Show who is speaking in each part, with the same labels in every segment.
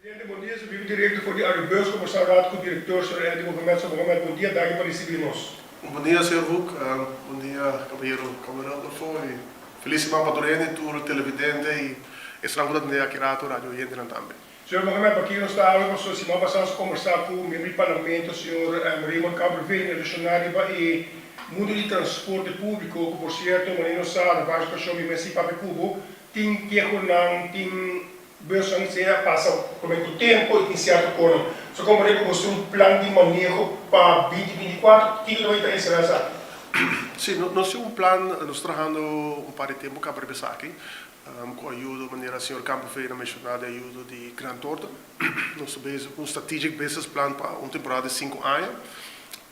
Speaker 1: Presidente, bon dia. Su bibi directo for di Arubus como sa rato cu director señor Eddie Mohamed. Señor Mohamed, bon dia. Danki pa ricibi nos.
Speaker 2: Bon dia, señor Hoek. Bon dia, caballero camarógrafo. Y feliz siman pa tur hende, tur televidente y esnan cu ta tende aki rato, radio oyentenan tambe.
Speaker 1: Señor Mohamed, pa kico nos ta habla pasobra siman pasa nos a combersa cu miembro di Parlamento, señor Raymond Kamperveen, relaciona riba e mundo di transporte publico, cu por cierto, manera nos sa, na varios ocasion mi mes a papia cu bo, tin kehonan, tin Bus-nan sea pasa prome ku tempu i tin sierto kono. So kompar'é ku boso tin un plan di maneho pa 2024, kiko ta bai ta enserá esaki?
Speaker 2: Sí, nos tin un plan, nos ta trahando un par di tempu kaba riba esaki, ku ayudo, manera señor Kamperveen a menshoná, di ayudo di Grant Thornton. Nos ta bezig ku un strategic business plan pa un temporada di sinku aña,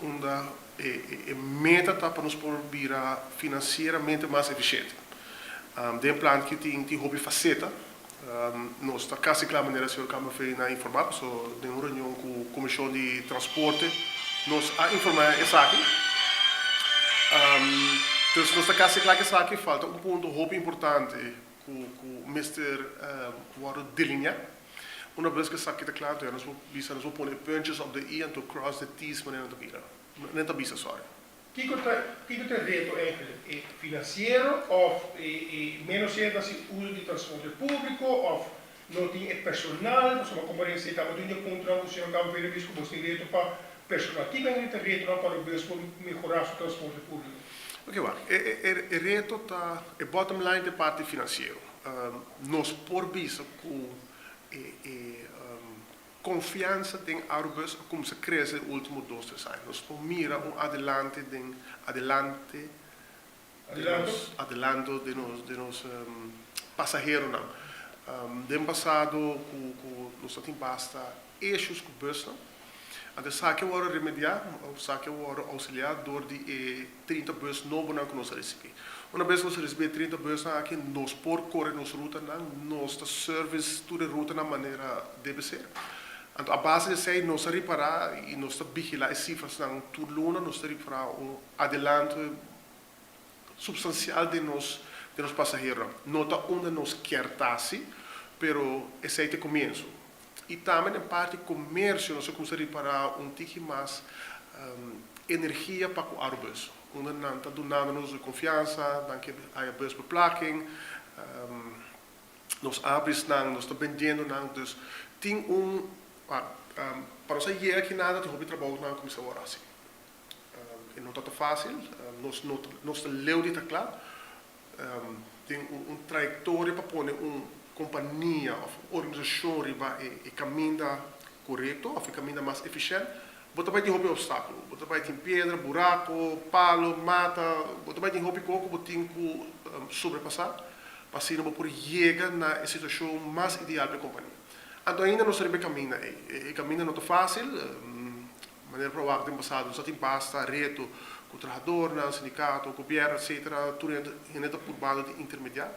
Speaker 2: unda e meta ta pa nos por bira finansieramente mas efisiente. Den e plan aki tin hopi faseta. Nos ta casi cla manera señor Kamperveen a informa paso den un reunion cu Comision di Transporte nos a informa esaki. Dus nos ta casi cla cu esaki falta un punto hopi importante cu cu mester wordo delinea. Una bes cu esaki ta cla anto ya nos por bisa nos por pone e puntjes op de i anto cross de t's manera nan ta bira nan ta bisa sorry.
Speaker 1: Kiko ta kiko ta e reto eigenlijk? E finansiero of e e menos hende ta hasi uso di transporte públiko of no tin e personal? Pasobra komo rese tabata un di e puntonan ku señor Gabovero a bisa ku bos tin reto pa personal. Kiko ta e retonan pa Rubes por mehorá su transporte públiko?
Speaker 2: Oke wak, e e e reto ta e bottom line ta e parti finansiero. Nos por bisa ku e e Konfiansa den Arubus a kumsa krese e ultimo dos tres aña. Nos por mira un adelante den adelante den nos adelanto den nos den nos pasaheronan. Den pasado ku ku nos ta tin basta issues ku busnan. Anto esaki a wòrdu remediá, esaki a wòrdu ousiliá dor di e 30 bus nobonan ku nos a risibí. Una bes nos a risibí e 30 busnan aki, nos por kore nos rutanan, nos ta service tur e rutanan manera debe ser. Anto a base di esei nos a ripará i nos ta vigilá e sifrasnan tur luna, nos ta ripará un adelanto supstansial den nos den nos pasaheronan. No ta unda nos kier ta si, pero esei ta e komienso. I tambe den parti komersio nos a kuminsá ripará un tiki mas energia pa ku Arubus. Unda nan ta dunando nos e konfiansa, nan ke haya bus beplaking, nos abrisnan, nos ta bendiendo nan. Dus tin un, pa nos a yega aki nada tin hopi trabou ku nan a kuminsá wòrdu hasi. E no ta ta fásil, nos no ta, nos ta leu di ta kla. Tin un trayektoria pa pone un kompania òf un organisashon riba e kaminda korekto òf e kaminda mas efishènt, bo ta bai tin hopi opstákulo. Bo ta bai tin piedra, burako, palo, mata, bo ta bai tin hopi kos ku bo tin ku sobrepasá pa asina bo por yega na e situashon mas ideal pa e kompania. Anto ainda nos ta riba e kaminda ei. E kaminda no ta fásil. Manera probabel den pasado nos a tin basta reto ku trahadornan, sindikato, gobièrnu etcetera, tur hende ta purbando di intermediá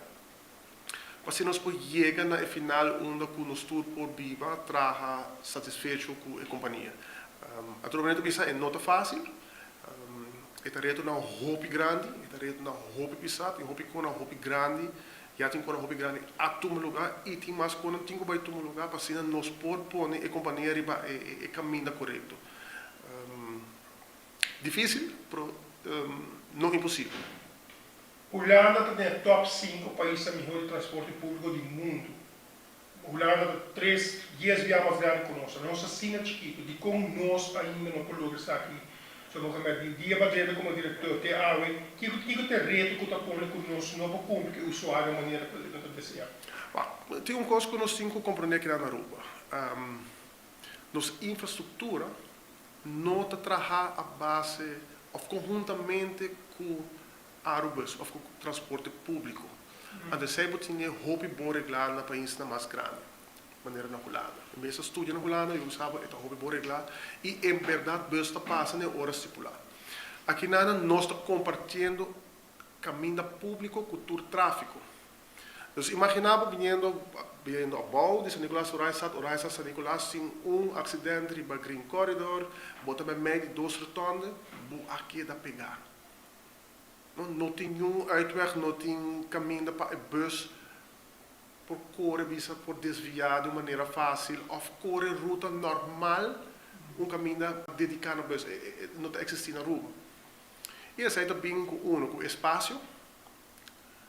Speaker 2: pa asina nos por yega na e final unda ku nos tur por biba, traha satisfecho ku e kompania. Anto manera ta bisa e no ta fásil, e ta retonan hopi grandi, e ta retonan hopi pisá, tin hopi konan hopi grandi Ya tin konan hopi grandi a tuma luga y tin mas konan tin cu bay tuma luga pa asina nos por pone e compania riba e caminda corecto. Dificil, pero no imposibel.
Speaker 1: Hulanda ta den e top sinku paisnan mihó di transporte públiko di mundu. Hulanda ta tres, dies bia mas grandi ku nos. Nos asina chikitu, dikon nos ainda no por logra esaki? So Mohamed, di dia pa drenta komo direktor te awe, kiko kiko ta e reto ku ta pone ku nos no por kumpli ku e usuario manera ku nos ta deseá?
Speaker 2: Wak, tin un kos ku nos tin ku komprendé aki na Aruba. Nos infrastruktura no ta traha a base òf konhuntamente ku Arubus of ku transporte públiko. Anto esei bo tin e hopi bon reglá na paisnan mas grandi, manera na Hulanda. Mi mes a studia na Hulanda i bo sa bo e ta hopi bon reglá i en bèrdat bus ta pasa na e ora stipulá. Akinana nos ta kompartiendo kaminda públiko ku tur tráfiko. Dus imaginá bo biniendo biniendo abou di San Nicolas Oranjestad, Oranjestad San Nicolas tin un aksidente riba Green Corridor, bo ta meimei di dos rotonde, bo a keda pegá. No, no tin niun uitweg, no tin caminda pa e bus por kore bisa por desviá di un manera fásil òf kore ruta normal un kaminda dediká na bus no ta eksistí na Aruba. I esei ta bin ku unu ku espasio,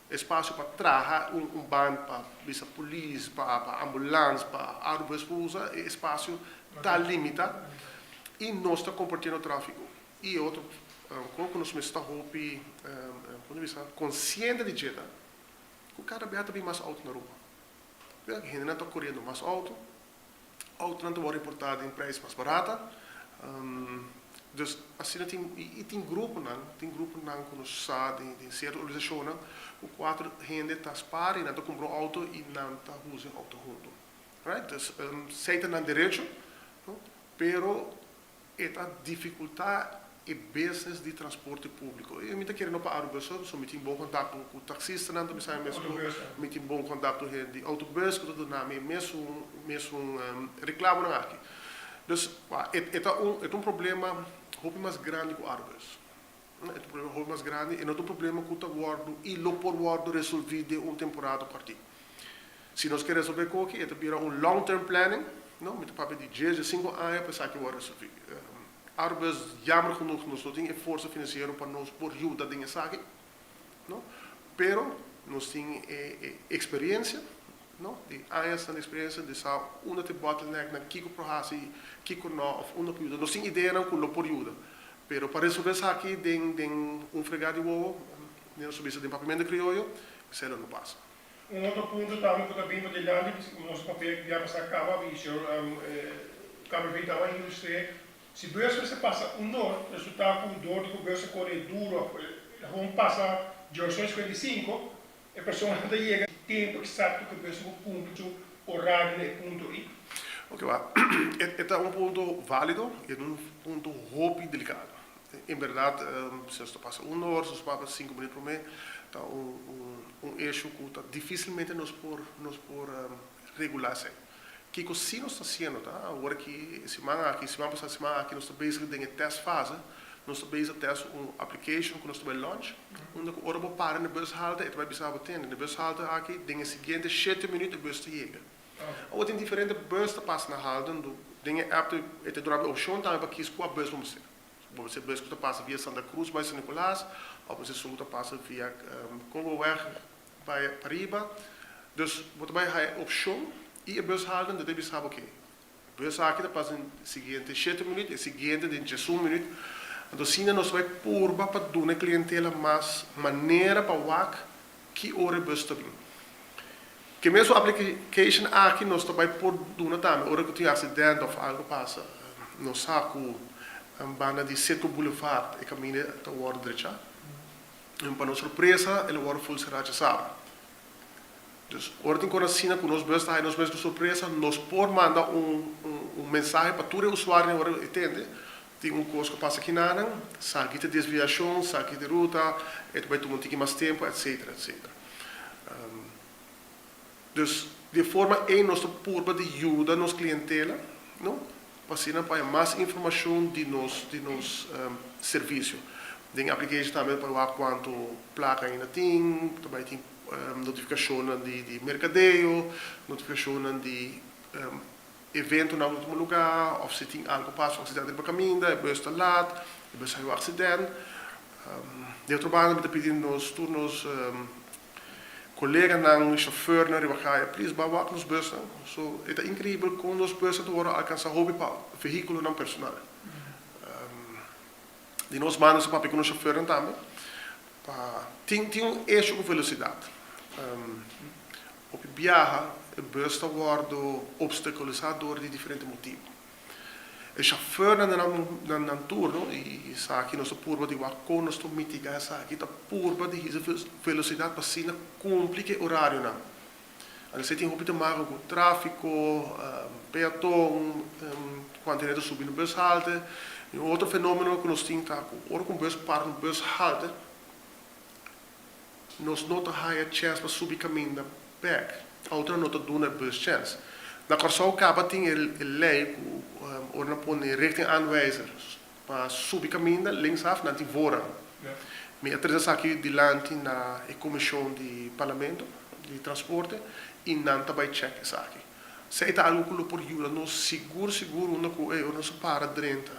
Speaker 2: espasio pa traha un un band pa bisa polis, pa pa ambulans, pa Arubus por usa, e espasio ta limitá i nos ta kompartiendo tráfiko. I e otro kos ku nos mester ta hopi kon ta bisa konsiente di dje ta ku kada bia ta bin mas outo na Aruba. Hendenan ta koriendo mas outo, Autonan ta wòrdu importá den prijs mas barata. Dus asina tin i tin gruponan, tin gruponan ku nos sa den den sierto organisashonnan ku kuater hende ta spar i nan ta kumpra un outo i nan ta usa e outo huntu. Right? Dus esei ta nan derecho, no? Pero E ta dificulta e business di transporte publico. Y mi ta kere no pa Arubus so, so mi tin bon contacto cu taxistanan, ta bisa mi mes cu mi tin bon contacto hende di autobus cu ta duna mi e mesun mesun reclamonan aki. Dus e ta un e ta un problema hopi mas grandi cu Arubus. E ta un problema hopi mas grandi, e no ta un problema cu ta wordo y lo por wordo resolvi den un temporada cortico. Si nos ke resolve koki e ta bira un long term planning, no? Mi ta papia di dies, diesinco aña pa esaki wòrdu resolvi. Arubus jammer genoeg nos no tin e forsa financiero pa nos por yuda den esaki, no? Pero nos tin e e experiencia, no? Di añasnan di experiencia di sa unda ta e bottleneck nan, kiko por hasi, kiko no, of unda por yuda. Nos tin ideanan ku lo por yuda, pero pa resolve esaki den den un fregá di wowo, nos ta bisa den papiamento krioyo, esei lo no pasa.
Speaker 1: Un otro punto tambe cu ta bin pa dilanti, nos papia cu ya pasa caba, y señor Camerveen taba ilustr'é, si bus mester pasa un or, resulta cu door di cu bus a core duro of el gewoon pasa diocho 55, e persona ta yega tempo exacto cu e bus tin cu cumpli su horario na e punto ei.
Speaker 2: Ok, wak, e ta un punto valido y e ta un punto hopi delicado. En berdad, si nos ta pasa un or, si nos papia sinku minut promé, ta un un issue ku ta difisilmente nos por nos por regulá esei. Kiko si nos ta hasiendo ta, awor aki e siman aki, siman pasá, siman aki nos ta bezig den e test fase, nos ta bezig test un application ku nos ta bai launch, unda ku ora bo para na e bus halte e ta bai bisa bo tende, na e bus halte aki den e siguiente shete minüt e bus ta yega. Awor tin diferente bus ta pasa na halte, den e app e ta duna bo e opshon tambe pa kis kua bus bo mester. Bo mester bus ku ta pasa via Santa Cruz bai San Nicolas òf mester esun ku ta pasa via Congoweg bai pariba. Dus bo ta bai haya e opshon i e bus halten ta bisa bo ke bus aki ta pasa den siguiente shete minüt, e siguiente den diesun minüt. Anto asina nos ta bai purba pa duna e klientela mas manera pa wak ki ora e bus ta bin. Ke mesun application aki nos ta bai por duna tambe ora ku tin accident of algo pasa. Nos sa ku banda di Citgo Boulevard e kaminda ta wòrdu drechá. Pa nos sorpresa el a wòrdu ful será djasabra. Dus ora tin kos asina ku nos bus ta haña nos mes ku sorpresa nos por manda un un mensahe pa tur e usuarionan ora e tende tin un kos ku pasa kinanan, sa ki ta desviashon, sa ki ta ruta, e ta bai tuma un tiki mas tempu etcetera etcetera. Dus di e forma ei nos ta purba di yuda nos klientela, no, pa asina pa haña mas informashon di nos di nos servisio. Den e application tambe pa wak kuantu plaka ainda tin, ta bai tin notifikashonnan di di merkadeo, notifikashonnan di eventonan ku ta tuma lugá òf si tin algu pasa un aksidente riba kaminda, e bus ta lat, e bus haña un aksident. Di otro banda mi ta pidi nos tur nos koleganan, shofèrnan riba kaya, please ba wak nos busnan. So e ta inkreibel kon nos busnan ta wòrdu alkansá hopi pa vehíkulonan personal. Di nos banda nos ta papia ku nos shofèrnan tambe pa tin tin un esho ku velosidat. Hopi biaha e bus ta wòrdu opstakulisá dor di diferente motibu. E shofèrnan den nan nan turno i esaki nos ta purba di wak kon nos ta mitigá esaki ta purba di hisa velosidat pa asina kumpli ku e orarionan. Alesei tin hopi te maka ku tráfiko, peaton, kuantu hende ta subi na bus halte. I un otro fenómeno ku nos tin ta ku ora ku un bus para na bus halte nos no ta haya chèns pa subi kaminda bèk. Outra no ta duna e bus chèns. Na Kòrsou kaba tin e lei ku ora nan pone richtingaanwijzer pa subi kaminda linksaf nan tin voorrang. Mi a trese esaki dilanti na e komishon di parlamento. di transporte i nan ta bai chèk esaki. Esei ta algu ku lo por yuda nos sigur sigur unda ku ey ora nos a para drenta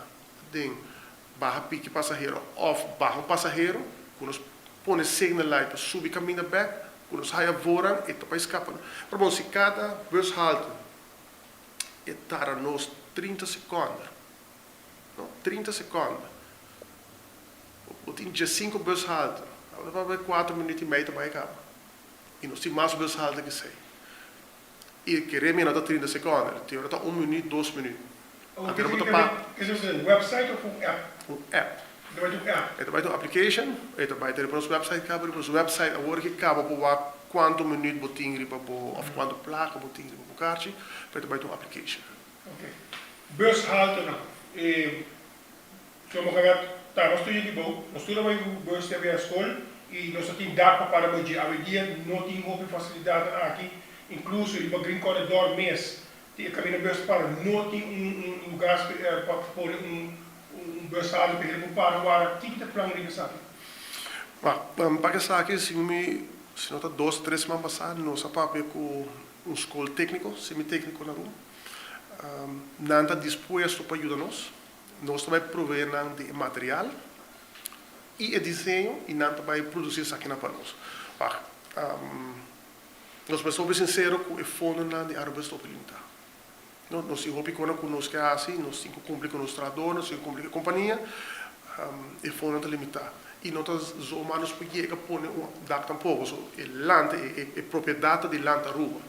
Speaker 2: den baha piki pasahero òf baha un pasahero ku nos pone signal light pa subi kaminda bèk ku nos haya voorrang e ta bai skapa. Pero bon si kada bushalte e tarda nos 30 sekònde no 30 sekònde bo tin 15 bushalte tabata papia 4 minuut i mei ta bai kaba i nos tin mas bushalte ke esei. I kere mi no ta 30 seconde, tin ora ta un minuut, dos minuut.
Speaker 1: Anto bo ta pa. Esaki ta un website of un app?
Speaker 2: Un app.
Speaker 1: E ta bai ta un app.
Speaker 2: E ta bai ta un application, e ta bai ta riba nos website kaba, riba nos website awor ki kaba bo wak kuantu minuut bo tin riba bo of kuantu plaka bo tin riba bo karchi, pero e ta bai ta un application.
Speaker 1: Ok. Bushaltenan. E Sommige wet ta nos studia di bou, nos tur a bai ku bus te a bira skol i nos a tin dak pa para bo dje. Awendia no tin hopi fasilidatnan aki, inkluso riba Green Corridor mes tin e kaminda bus para no tin un un lugar pa pone un un bus halte pa hende por para wara. Kiko ta e plan riba esaki?
Speaker 2: Pa esaki si mi si no ta dos tres siman pasá nos a papia ku un skol tékniko, semi-tékniko na Aruba. Nan ta dispuesto pa yuda nos. Nos ta bai proveé nan di e material i e diseño i nan ta bai produsí esakinan pa nos. Wak, nos mester hopi sinsero ku e fondonan di Arubus ta hopi limitá. No, nos tin hopi kona ku nos ke hasi, nos tin ku kumpli ku nos trahador, nos tin ku kumpli ku e kompania, e fondonan ta limitá. I no ta zomaar nos por yega pone un dak tampoko, so e land, e propiedat ta di Land Aruba.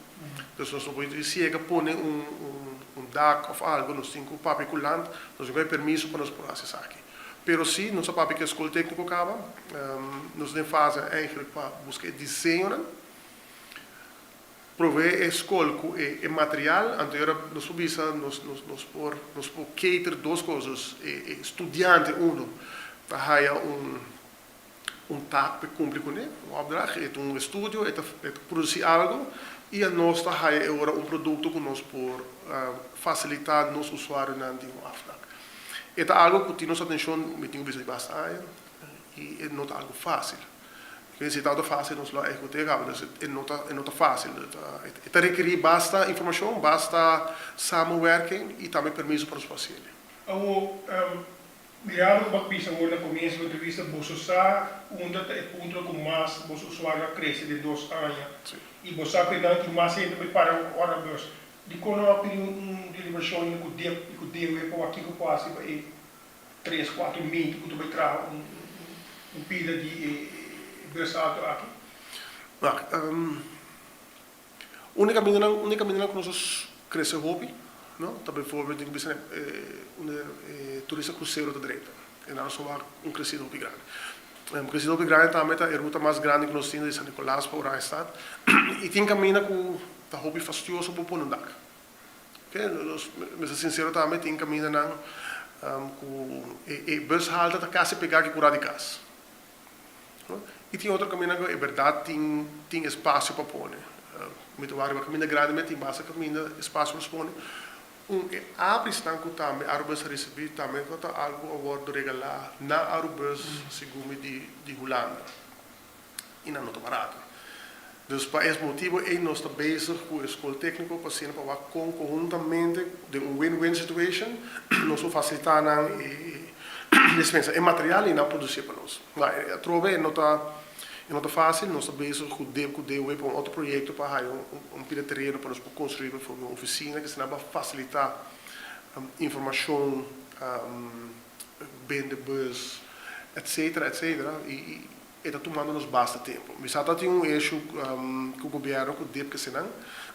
Speaker 2: Dus nos no por yega pone un dak of algo, nos tin ku papia ku Land, nos tin ku hay permiso pa nos por hasi esaki. Pero si nos a papia ku e skol tekniko kaba, nos den fase eigenlijk pa buska e diseñonan, Provee e skol ku e material, anto ora nos por bisa nos nos por nos por cater dos kos, dus e studiante uno ta haya un un taak pa e kumpli kuné, un opdracht, e ta un estudio, e ta e ta produsi algo i anos ta haya e ora un produkto ku nos por fasilitá nos usuarionan di un afdak. E ta algo ku tin nos atenshon, mi tin ku bisa di basta aña i e no ta algo fásil. Si ta fácil nos lo a ehecut'é caba, dus e no ta e no ta fácil. E ta rekerí basta informashon, basta samenwerking i tambe permiso pa nos por hasiel.
Speaker 1: Awor, mirando ku bo a bisa awor na komienso di bo entrevista, boso sa unda ta e puntonan ku mas boso usuario a krese den dos aña i bo sa ku e nan tin mas hende pa e para ora bus. Dikon no a pidi un deliberashon ainda ku dep i ku dewe pa wak kiko por hasi pa e tres, kuater menti ku ta bai traha un un pida di e bus alto aki?
Speaker 2: Wak, un di kamindanan, un di kamindanan ku nos a krese hopi, no, ta bijvoorbeeld den bisa unda e turista krusero ta drenta. E nan nos a wak un kresido hopi grandi. Un kresido hopi grandi tambe ta e ruta mas grandi ku nos tin di San Nicolas pa Oranjestad. I tin kaminda ku ta hopi fastioso pa pone un dak. Oke, nos mester sinsero tambe, tin kamindanan ku e bus halta ta kasi pegá ku kura di kas. I tin otro kaminda ku e bèrdat tin tin espasio pa pone. Mi ta wak riba kaminda grandi mi tin basta kaminda espasio pa nos pone. Un e abrisnan ku tambe Arubus a risibí tambe ta algu ku a wòrdu regalá na Arubus segun mi di Hulanda. I nan no ta barato. Dus pa es motibo ei nos ta bezig ku e skol tékniko pa asina pa wak kon konhuntamente den un win-win situation nos por fasilitá nan e despensa, e material i nan produsí pa nos. Ma atrobe e no ta e no ta fásil, nos ta bezig ku deb ku DOW pa un otro proyekto pa haya un pida tereno pa nos por konstruí bijvoorbeeld un ofisina ke asina pa fasilitá informashon, bende bus, etcetera, etcetera i E ta tumando nos basta tempu. Mi sa ta tin un issue cu gobierno cu dip kesenan.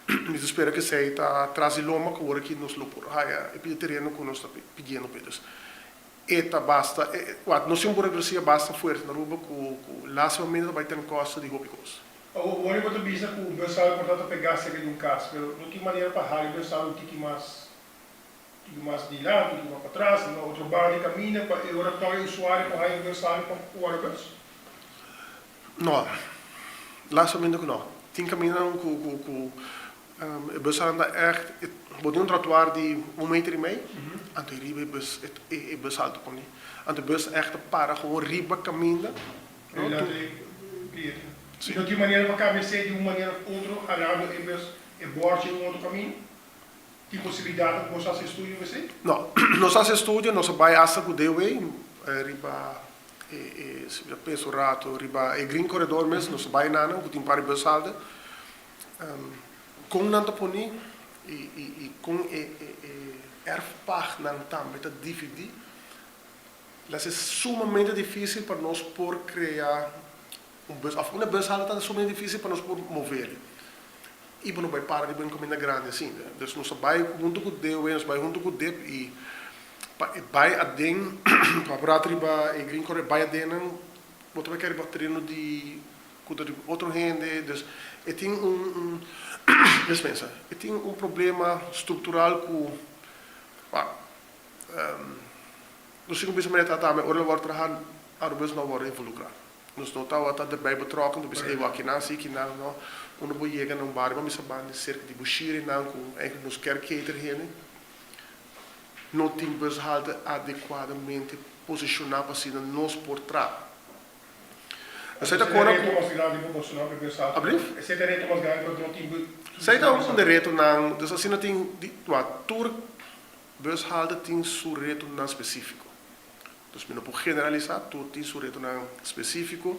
Speaker 2: Mi ta spera cu esey ta tras di lomba cu ora ki nos lo por haya e pida tereno cu nos ta pidiendo p'e. Dus e ta basta, wak, nos tin un burocracia basta fuerte na Aruba cu cu lastimamente ta bay ten costo di hopi cos.
Speaker 1: Awor ora bo ta bisa cu un busal por ta ta pega cerca di un cas, pero no tin manera pa hala e busal un tiki mas Tin mas dilanti, tin mas patras, tin mas otro banda di kaminda pa e ora tòg e usuario por haña un bus sali pa wòrdu bus?
Speaker 2: No, lastimamente ku no. Tin kamindanan ku ku ku e bus a anda ègt, bo tin un tratuar di un meter i mei, anto e riba e bus e bus alto pone. Anto e bus ègt ta para gewoon riba kaminda.
Speaker 1: Dilanti e kliente. I no tin manera pa kambia esei di un manera òf otro halando e bus e bòrchi un otro kaminda? Tin posibilidat ku boso hasi estudio pa esei?
Speaker 2: No, nos hasi estudio, nos a bai asta ku DOW riba e e si mi ta pensa un rato riba e green corredor mes, nos a bai nanan ku tin par di bushalte. Kon nan ta poni i i i kon e e e erfpachtnan tambe ta dividí, Las es sumamente difícil pa nos por crea un bus, of una bushalte ta sumamente difícil pa nos por movele. Y bo no bay para riba un caminda grandi asina. Dus nos a bay hunto cu DOW, nos a bay hunto cu dip y pa e bay aden, pa por rato riba e Green Corridor bay aden nan, bo ta bay cae riba tereno di cu ta di otro hende. Dus e tin un, un, dispensa, e tin un problema structural cu, Nos tin ku bisa manera ta tambe ora lo wòrdu traha Arubus no wòrdu involukrá. Nos no tabata derbei betrokken ta bisa ey wak kinan si kinan no. Unda bo yega na un bario bo a misa banda serka di Bushirinan ku eigenlijk nos kier cater hende no tin bushalte adecuadamente posishoná pa asina nos por traha. Esei ta kora ku. Ablief? Esei ta un di retonan. Dus asina tin di tur Bushalte tin su retonan spesífiko. Dus mi no por generalisá, tur tin su retonan spesífiko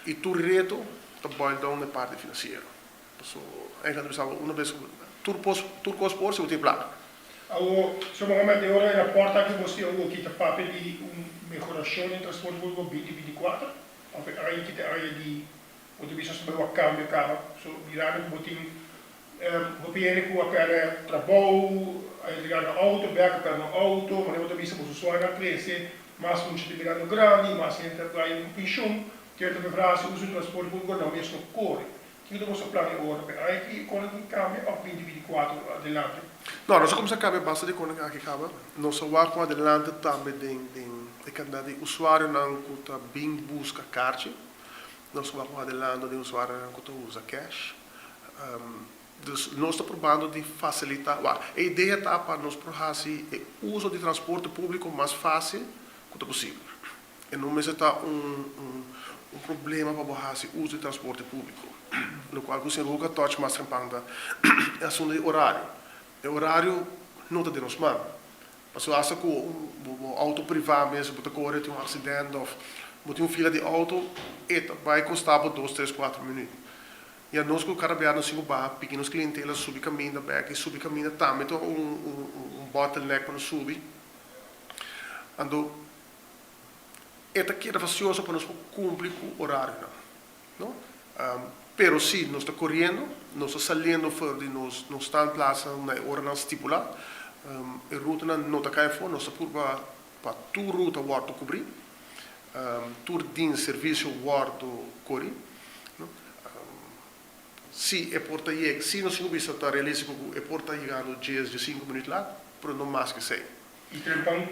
Speaker 2: i tur reto ta boil down na e parti finansiero. Paso eigenlijk ta bisa bo una bes ku tur pos tur kos por si bo tin plaka.
Speaker 1: Awor, señor Mohamed, e ora e rapòrt aki bo si awor ki ta papia di un mehorashon den transporte públiko 2024, òf e aña ki ta e aña di Bo ta bisa su bai wak kambio kaba. So mirando ku bo tin hopi hende ku a pèrdè trabou, a entregá nan outo, bèk a pèrdè nan outo, manera bo ta bisa boso suanan a krese, mas mucha ta birando grandi, mas hende ta bai ku penshun, kere ta preferá hasi uso di transporte públiko nan mes no kore. Kiko ta boso plan e ora? P'e aña aki e konan tin kambia òf 2024 adelante?
Speaker 2: No, nos a kuminsá kambia basta di konan aki kaba. Nos a wak ku adelante tambe den den e kantidat di usuarionan ku ta bin buska karchi. Nos wak un adelanto di usuarionan ku ta usa cash. Dus nos ta probando di fasilitá, wak, e idea ta pa nos por hasi e uso di transporte públiko mas fásil ku ta posibel. E no mester ta un un problema pa bo hasi uso di transporte públiko. Lokual ku señor Hoek a touch mas trempan ta e asuntu di orario. E orario no ta den nos man. Pasobra asta ku bo outo privá mes bo ta kore tin un aksident òf bo tin un fila di outo e ta bai kosta bo dos tres kuater minüt. I anos ku kada bia nos tin ku baha piki nos klientela subi kaminda bèk i subi kaminda tambe ta un bottleneck pa nos subi. Anto e ta keda fasioso pa nos por kumpli ku orarionan. No? Pero si nos ta coriendo, nos ta saliendo for di nos nos standplaatsen na e oranan stipula, e rutanan no ta cay afo, nos ta purba pa tur ruta wordo cubri, tur dienst servicio wordo cori. No? Si e por ta yega, si nos tin cu bisa ta realistico cu e por ta yegando dies, diescinco minuut laat, pero no mas cu esey.
Speaker 1: Y trempan,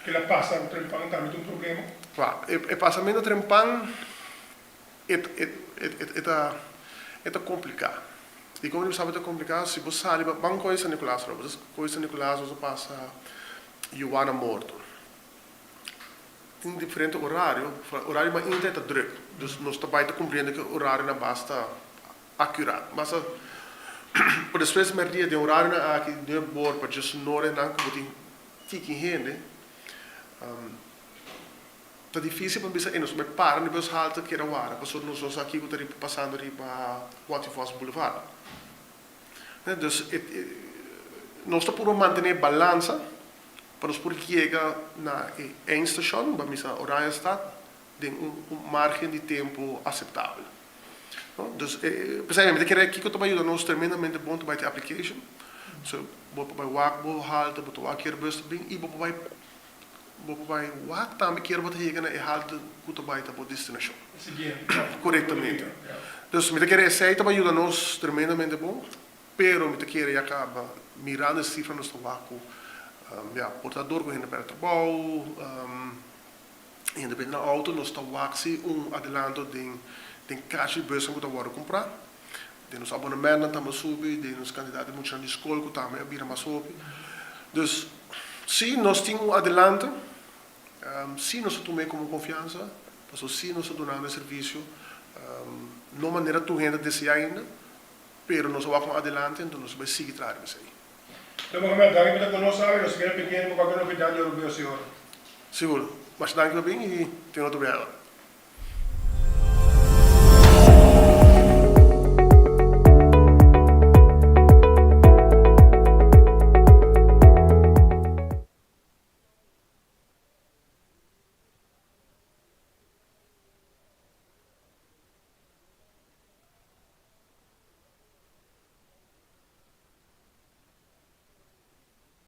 Speaker 1: kila pasa trempan tambe ta un problema?
Speaker 2: Wa, e pasamento trempan E e ta e ta kompliká. Dikon mi sabi ta kompliká? Si bo sali pa ban koe San Nicolas bo ta koe San Nicolas bo ta pasa Juana Morto. Tin diferente orario, orario mainta e ta druk. Dus nos ta bai ta kumpliendo ku e orarionan basta akurat. Basta pero despues merdia den orarionan aki nuebe or pa diesunore nan ku bo tin tiki hende. Ta dificil pa bisa e nos bai para na bus halte keda wara pasobra nos no sa kico ta riba pasando riba Watty Vos Boulevard. Dus nos ta purba mantene e balansa pa nos por yega na e eindstation, ba misa Oranjestad, den un margen di tempo aceptabel. Dus p'esei mi ta kere kico ta bai yuda nos tremendamente bon ta bai te application. So bo por bai wak bo halte, bo ta wak kier bus ta bin y bo por bai Bo por bai wak tambe kier bo ta yega na e halte ku ta bai ta bo destinashon. Korektamente. Dus mi ta kere esei ta bai yuda nos tremendamente bon, pero mi ta kere ya kaba mirando e sifra nos ta wak ku ya por ta dor ku hende pèrdè trabou, hende bende nan outo, nos ta wak si un adelanto den den kashi di busnan ku ta wòrdu kumprá, den nos abonementnan tambe a subi, den nos kantidat di muchanan di skol ku tambe a bira mas hopi. Dus, si nos tin un adelanto, si nos ta tum'é komo konfiansa, pasobra si nos ta dunando e servisio. No manera tur hende a desea ainda, pero nos a wak un adelante, enton nos a bai sigui traha riba esei.
Speaker 1: Don Mohamed, danki pa ta ku nos awe. Nos ta keda pendiente pa kualke novedad di Aruba señor.
Speaker 2: Sigur. Masha danki pa bin i tin otro biaha.